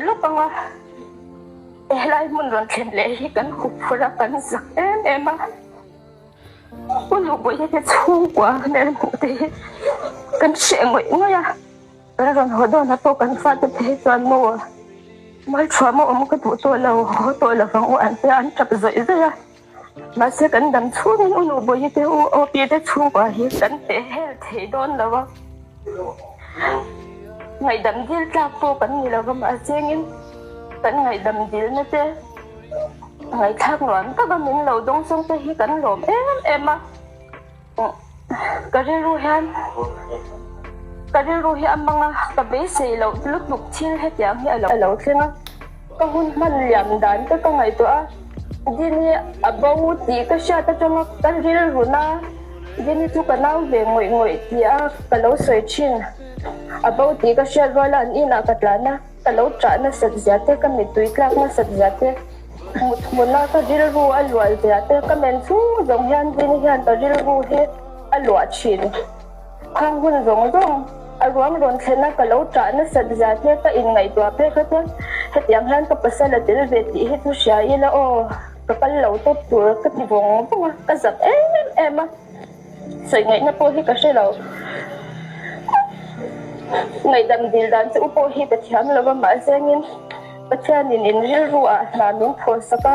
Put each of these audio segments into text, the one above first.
Lawk anga helai hmun rawn thlen leh hi kan hup phurh a, kan zak em em a. Pu Luhbawiha te chhungkua hmel hmuh te hi kan hreh ngawih ngawih a, kan rawn haw dawnah pawh kan fate phei chuan maw Malthuama awm ka duh tawh lo, haw tawh lo vang u an tia an tap zawih zawih a. Mahse kan dam chhungin U Luhbawiha te U Opi te chhungkua hi kan peh hel thei dawn lo a. Ngaihdam dil tlak pawh kan ni lo va, mahsengin kan ngaihdam dilna te ngaihthlak nuam taka min lo dawng sawng te hi kan lawm em em a. Ka rilru hian ka rilru hi a mang a, ka beisei loh lutuk thil hetiang hi a lo thleng a. Ka hun hman liam dan te ka ngaihtuah a, Dini a bo tih ka hriat atanga ka rilru na, Dini chu ka nau ve ngawih ngawih tih a ka lo sawi thin. A bo tih ka hriat rual a an inah ka tlan a, ka lo ṭah nasat zia te, ka mittui tlak nasat zia te, mut hmuna ka rilru a luah zia te, ka men chung zawng hian Dini hian ka rilru hi a luah thin. Khang hun zawng zawng a ruang rawn thlen a ka lo ṭah nasat zia te ka inngaihtuah phei kha chuan hetiang hian ka pasal a tel ve tih hi chu hria ila aw, ka kal lo tawp tur ka ti vawng vawng a, ka zak em em a, sawi ngaihna pawh hi ka hre lo. Ngaihdam dil dan chu u pawh hi ka thiam lo va, mahse engin Pathianin in rilru ah hna min phawrhsak a.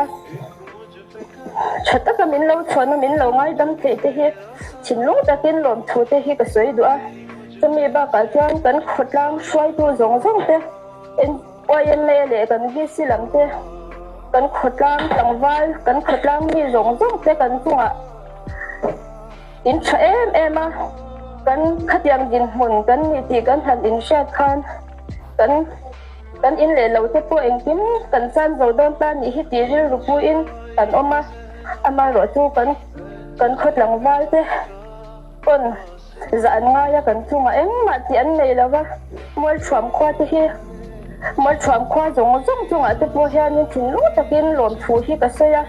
Tha taka min lo chhuahna min lo ngaidam theih te hi thinlung takin lawmthu te hi ka sawi duh a, chumi bakah chuan kan khawtlang hruaitu zawng zawng te, YMA leh kan VC lam te, kan khawtlang tlangval, kan khawtlang mi zawng zawng te kan chungah in tha em em a, kan khatiang dinhmun kan nih tih kan han inhriat khan kan. Kan in leh lo te pawh engkim kan chan zo dawn ta nih hi tih rilru puiin kan awm a, amaherawh chu kan kan khaw tlangval te pawn zah an ngai a, kan chungah engmah tih an nei lo va, Mualthuam khua te hi Mualthuam khua zawng zawng chungah te pawh hianin thinlung takin lawmthu hi ka sawi a.